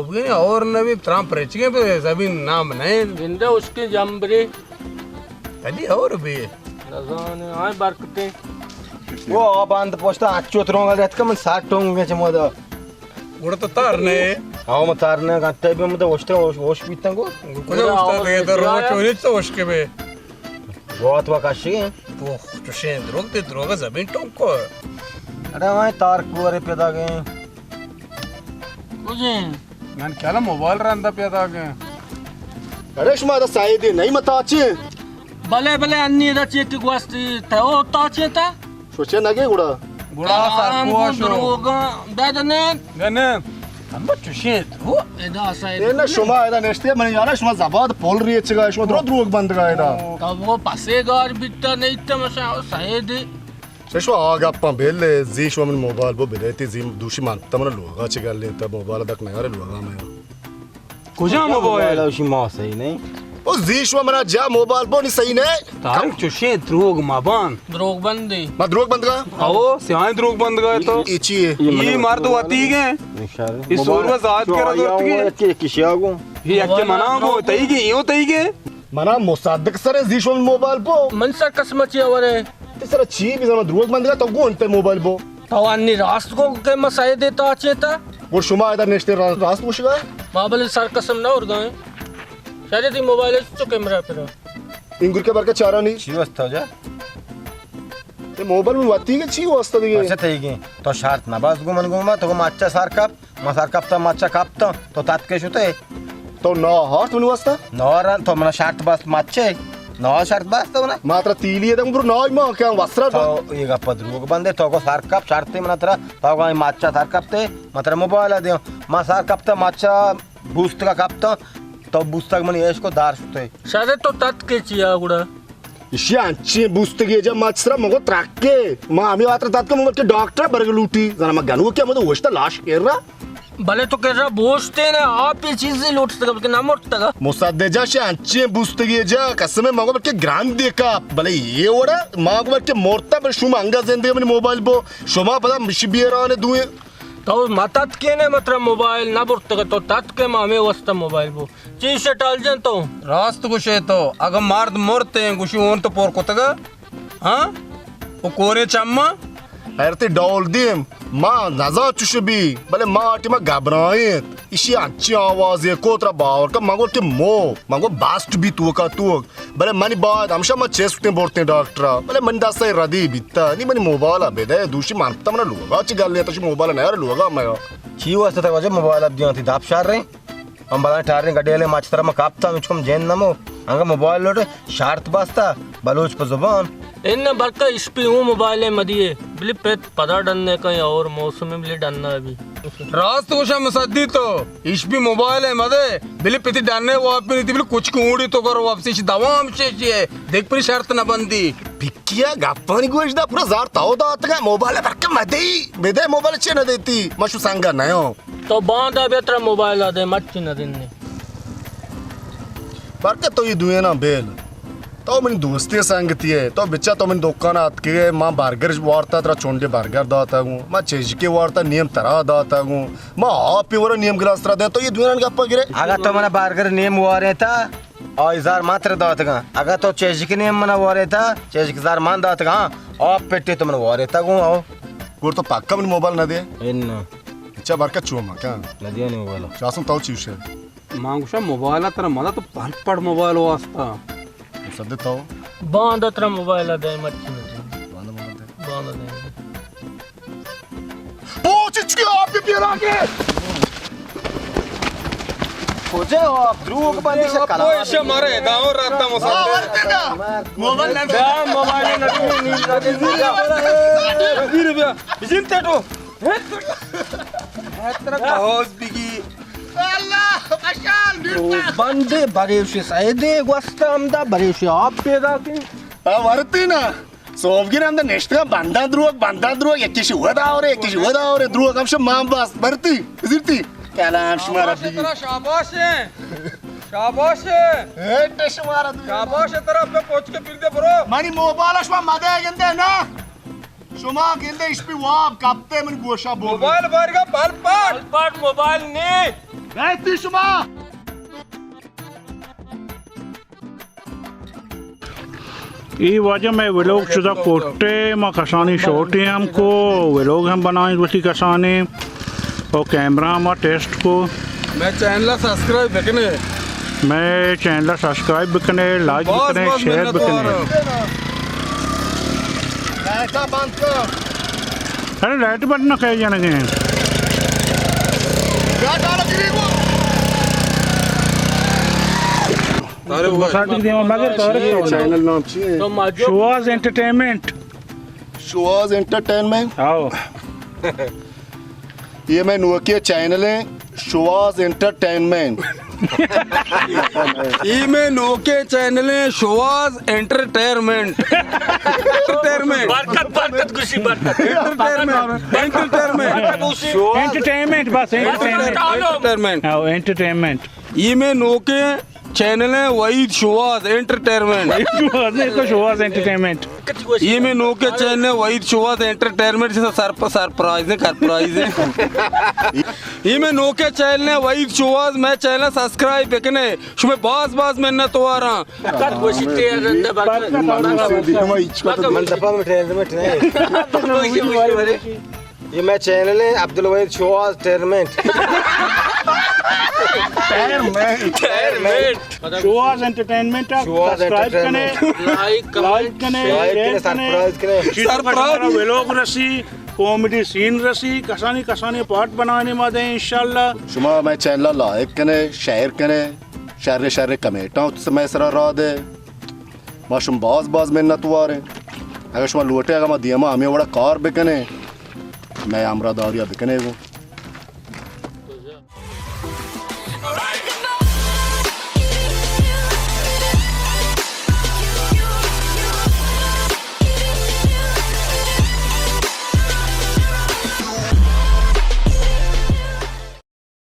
بگیں اور نبی ترام پریچگیں پہ زمین نام نئے۔ گندہ اشکیں جمبرے۔ کدی اور بی۔ نزانے، آئیں برکتیں۔ وہ آ باند پوشتا اچو ترونگا رہت کا من ساٹھ ٹونگے چمودا۔ گڑا تو تار نئے۔ آو من تار نئے، گنتے بی من تو اشتے ہوش، ہوش بیتن گو۔ کجا گڑا اشتا آو بے در رو چونی تو اشکے بے۔ گوات وا کشی۔ تو چوشیں دروگ دے، دروگ زمین ٹونکو۔ اڑے وائیں تار کورے پیدا گئے۔ کجیں؟ من کلا موبائل رندا پیدا گئے۔ اڑے شما دا سائے دے نہیں متا چے؟ بلے، بلے، انی دا چے کہ گوستی تا، او تا چے تا؟ سوچے نہ گے گڑا۔ گڑا سر کو شو۔ دروگا، دے دنے۔ گنے۔ ہم چوشیں درو، ادا سائے اے نہ دے۔ شما ادا نشتے، من یارا شما زباد پول ریچگا، شما درو دروگ بندگا ادا۔ تب وہ پسے گار بیتا نہیں تا مشا سائے دے۔ چشو آ گپاں بل، زی شو من موبائل بو بدیتی، زی دوشی من تمنا لوگا چہ گل انت، موبائل دک نیارے لوگا میں۔ کجا موبائل؟ موبائل اوشی ما صحیح نہیں۔ او زی شو منا جا موبائل بو نی صحیح نہیں۔ طارق چوشیں دروگ مبان۔ دروگ بندی۔ ما دروگ بندگا؟ او سیاہیں دروگ بندگا تو۔ ای چی ہے؟ ای مرد وتی گے۔ ای سور و زاد کرا دوتگے۔ یکی، یکی شیا گو۔ یکی منا گو، تئی گے، یو تئی گے۔ منا مصدق سر زی شو من موبائل بو۔ من سر قسم چی اورے۔ تی سر چی بزانا دروگ بندگا تو گون تے موبائل بو۔ تو انی راست گو کہ ما سائے دے تا چے تا۔ گڑ شما ادا نشتے را-، راست گوشگا؟ ما بلے سر قسم نہ ارگائیں۔ شاید تی موبائل چو کیمرہ پرا۔ انگر کے برکا چارانی۔ چی واسطہ جا؟ تے موبائل من وتی کے چی واسطہ دیگے؟ اچھا تئی گے۔ تو شرط نہ بس گو من گو ما تو گو ما اچھا سر کپ۔ ما سر کپتا، مچا کپتا، تو تتکے شتے۔ تو نہ ہارت منی واسطہ؟ نہ ہارن، تو منا شرط بست مچے۔ نہ شرط بست منا۔ ما ترا تیلی دم برو نہ ما کیا وسرا تو۔ یہ گپ دروگ بندے، تو کو سر کپ شرط منا ترا، تو کو مچا سر کپتے، ما ترا موبائل دیو۔ ما سر کپتا مچا بوست کا کپتا، تو بوست منی عشق کو دار شتے۔ شاید تو تتکے چیا گڑا؟ ایشی انچیں بوستگی جا مچ سرا مگو ترکے۔ ما ہمیں واتر تتکے مگو کہ ڈاکٹر برگ لوٹی۔ زنا ما گنو کہ ہمیں تو وشتا لاش کر رہا۔ بلے تو کر رہا بوشتے نا، آپ یہ چیزیں لوٹتگا بلکہ نہ مرتگا۔ مصدق جا شی انچیں بوستگی جا قسم مگو بلکہ گران دیکھا۔ بلے یہ وڑا مگو بلکہ مرتا بل شما انگا زندگی منی موبائل بو۔ شما پدا مشی بیران دوئیں۔ تو ما تتکینے مترا موبائل نہ برتگا، تو تتکے ما ہمیں واسطہ موبائل بو۔ چی شٹال جن تو؟ راست گوشے تو، اگہ مرد مرتے گوشی اون تو پر کتگا؟ ہاں؟ او کورے چما؟ حیرتے ڈول دیم، ما نزان چوش بی، بلے ما ٹیما گھبرائیں۔ ایشی انچی آوازے کو ترا باور کن، من گو کہ مو، من گو باسٹ بی توکا توک۔ بلے منی باید ہمشہ من چست کتیں برتیں ڈاکٹرا، بلے منی دستا اے ردی بیتا، نی منی موبائلا بدے، دوشی من پتا منا لوگا چی گل نیتا، شی موبائلا نیار لوگا میا۔ چی واسطہ تک واجہ موبائلا دیاں تی دپ شر رہے؟ ہم بلائیں ٹاریں گڈیلے ماچ ترا ما کاپتا، مچکم جین نمو، انگا موبائل لوٹے، شارت باستا، بلوچ پہ زبان۔ ان برکا اشپی اوں موبائل مدیے، بلی پت پدا ڈنّے کئیں اور موسم بلی ڈنّا بی۔ راست گوشا مصدی تو، ایش بی موبائل ء مدے، بلی پتی ڈنّے واپی نیتی، بلی کچک اونڑی تو کر واپسی، ایش دوام شیشی ہے، دیکھ پری شرط نہ بندی۔ پکیا گپانی گوش دا، پورا زار تاو داتگا، موبائل برکہ مدے، بدے موبائل چے نہ دیتی، مشو سنگا نیو۔ تو باندا بیا ترا موبائل دے، مچی نہ دنی۔ برکت تو یہ دوینا بیل۔ تو منی دوستی سنگتی ہے۔ تو بچا تو منی دکان اتکے، ما برگر وارتا، ترا چونڈے برگر داتا گوں۔ ما چیزکے وارتا، نیم ترا داتا گوں۔ ما آپی ورا نیم گلاس ترا دے۔ تو یہ دوینا گپا گرے۔ اگا تو منا برگر نیم وارے تا، آئی زار ما ترا داتگاں۔ اگا تو چیزک نیم منا وارے تا، چیزک زار مان داتگاں۔ آپ پٹے تو منا وارے تا گوں آو۔ گور تو پکا منی موبائل نہ دے۔ انا۔ اچھا برکت چو ما کیا؟ نہ دیا نی موبائل۔ چاسم تو چیوش ہے؟ ما گوشا موبائل ترا مدا تو پل پڑ موبائل واسطہ۔ سد تو۔ باندا ترا موبائل دے مچی نہ دے۔ باندا موبائل دے۔ باندا دے۔ پوچ چکی آپ بھی پیرا کے۔ کجا ہو آپ دروگ بندی سے کلا۔ پوش مارے داو رات مسافر۔ موبائل نہ دے۔ موبائل نہ دے۔ بزیر بیا۔ بزیر تیٹو۔ ترا کہوز بگی۔ اللہ، مشال، تو بندے بریوش سیدے گوستہ ہمدا بریوش آپ پیدا کن۔ آ، ورتی نا۔ سوبگین ہمدا نشتگا بندہ دروگ، بندہ دروگ، یکیش ودا اورے، یکیش ودا اورے، دروگ ہمشہ مان باست، برتی، زیرتی۔ کلام شمارا شاباش بگی۔ ترا شاباش ہے۔ شاباش ہے۔ ہیٹ شمارا دروگ۔ شاباش ہے ترا پہ پوچ کے پھر دے برو۔ منی موبائل شما مدے گندے نا۔ شما گندے اشپی واب کپتے من گوشا بول۔ موبائل بارگا پل پاٹ۔ پل پاٹ موبائل نے۔ اے تی شما۔ اے واجہ مئے ولوگ چدا پوٹے، ما کسانی شوٹے ہم کو، ولوگ ہم بنائیں وتی کسانی، او کیمرہ ما ٹیسٹ کو۔ مئے چینل سبسکرائب بکنے۔ مئے چینل سبسکرائب بکنے، لائک بکنے، شیئر بکنے۔ ارے لائٹ بند نہ کئے جنگے۔ ارے بساٹی دیما مگر تو ارے چینل نام چی ہے؟ شواز انٹرٹینمنٹ۔ شواز انٹرٹینمنٹ؟ آؤ۔ یہ مئے نوکے چینل ہیں، شواز انٹرٹینمنٹ۔ یہ مئے نوکے چینل ہیں، شواز انٹرٹینمنٹ۔ انٹرٹینمنٹ۔ برکت، برکت، خوشی، برکت۔ انٹرٹینمنٹ۔ انٹرٹینمنٹ۔ انٹرٹینمنٹ، بس انٹرٹینمنٹ۔ انٹرٹینمنٹ۔ ہاں، انٹرٹینمنٹ۔ یہ مئے نوکے چینل ہیں وحید شواز انٹرٹینمنٹ۔ شواز نہیں، تو شواز انٹرٹینمنٹ۔ یہ مئے نوکے چینل ہیں وحید شواز انٹرٹینمنٹ، جیسا سرپ-، سرپرائز ہے، سرپرائز ہے۔ یہ مئے نوکے چینل ہیں وحید شواز، مئے چینل سبسکرائب بکنے، شمے باز باز منت واراں۔ من دفعہ میں ٹرینڈ میں ٹرینڈ۔ یہ مئے چینل ہے عبدالوحید شواز ٹرینمنٹ۔ ٹرینمنٹ۔ شواز انٹرٹینمنٹ، شواز سبسکرائب کنے، انٹرٹینمنٹ۔ لائک، لائک کنے، لائک شیئر کنے، کنے۔ سرپرائز کنے۔ سرپرائز۔ ویلوگ رسی، کامیڈی سین رسی، کسانی کسانی پارٹ بنانے ما دیں انشاءاللہ۔ شما مئے چینل لائک کنے، شیئر کنے، شر شر کمیٹاں ات مئے سرا را دے۔ ما شما باز باز منت واریں۔ اگر شما لوٹے، اگر ما دیما ہمیں وڑا کار بکنے، مئے ہمراہ داریا بکنے گو۔